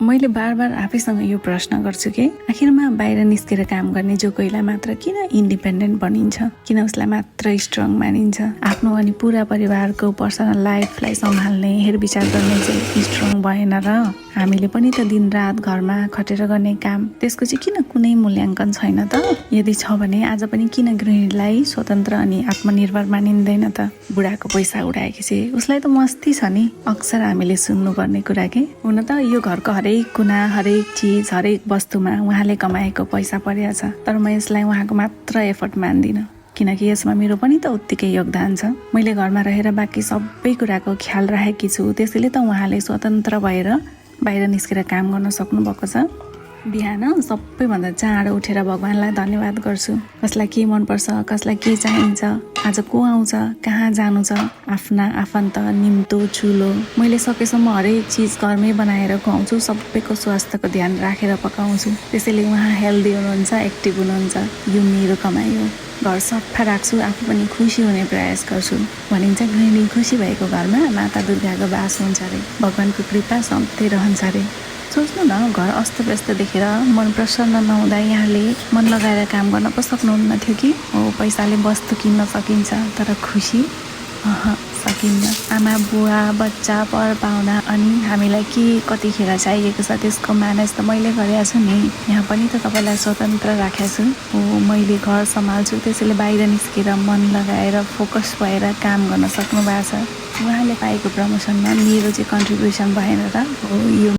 मैले बार आफैसँग यो प्रश्न गर्छु कि आखिरमा बाहिर निस्केर काम गर्ने जो कोहीलाई मात्र किन इन्डिपेन्डेन्ट बनिन्छ, किन उसलाई मात्र स्ट्रङ मानिन्छ। आफ्नो अनि पुरा परिवारको पर्सनल लाइफलाई सम्हाल्ने हेरविचार गर्ने चाहिँ स्ट्रङ भएन र हामीले पनि त दिनरात घरमा खटेर गर्ने काम, त्यसको चाहिँ किन कुनै मूल्याङ्कन छैन त। यदि छ भने आज पनि किन गृहिणीलाई स्वतन्त्र अनि आत्मनिर्भर मानिँदैन त। बुढाको पैसा उडाएपछि उसलाई त मस्ती छ नि, अक्सर हामीले सुन्नुपर्ने कुरा के। हुन त यो घरको हरेक कुना, हरेक चिज, हरेक वस्तुमा उहाँले कमाएको पैसा परेको छ, तर म यसलाई उहाँको मात्र एफर्ट मान्दिनँ, किनकि यसमा मेरो पनि त उत्तिकै योगदान छ। मैले घरमा रहेर बाँकी सबै कुराको ख्याल राखेकी छु, त्यसैले त उहाँले स्वतन्त्र भएर बाहिर निस्केर काम गर्न सक्नु भएको छ। बिहान सबैभन्दा चाँडो उठेर भगवान्लाई धन्यवाद गर्छु। कसलाई के मनपर्छ, कसलाई के चाहिन्छ, आज को आउँछ, कहाँ जानु छ, आफ्ना आफन्त, निम्तो, चुलो, मैले सकेसम्म हरेक चिज घरमै बनाएर खुवाउँछु। सबैको स्वास्थ्यको ध्यान राखेर पकाउँछु, त्यसैले उहाँ हेल्दी हुनुहुन्छ, एक्टिभ हुनुहुन्छ। यो मेरो कमाइ हो। घर सफा राख्छु, आफू पनि खुसी हुने प्रयास गर्छु। भनिन्छ गृहिणी खुसी भएको घरमा माता दुर्गाको बास हुन्छ अरे, भगवान्को कृपा सधैँ रहन्छ अरे। सोच्नु न, घर अस्तव्यस्त देखेर मन प्रसन्न नहुँदा यहाँले मन लगाएर काम गर्न पो सक्नुहुन्न थियो कि। हो, पैसाले वस्तु किन्न सकिन्छ, तर खुसी सकिन्न। आमा बुवा बच्चा पर पाहुना अनि हामीलाई के कतिखेर चाहिएको छ त्यसको म्यानेज त मैले गरेको छु नि। यहाँ पनि त तपाईँलाई स्वतन्त्र राखेको छु। हो, मैले घर सम्हाल्छु, त्यसैले बाहिर निस्केर मन लगाएर फोकस भएर काम गर्न सक्नु भएको छ। उहाँले पाएको प्रमोसनमा मेरो चाहिँ कन्ट्रिब्युसन भएन र हो। यो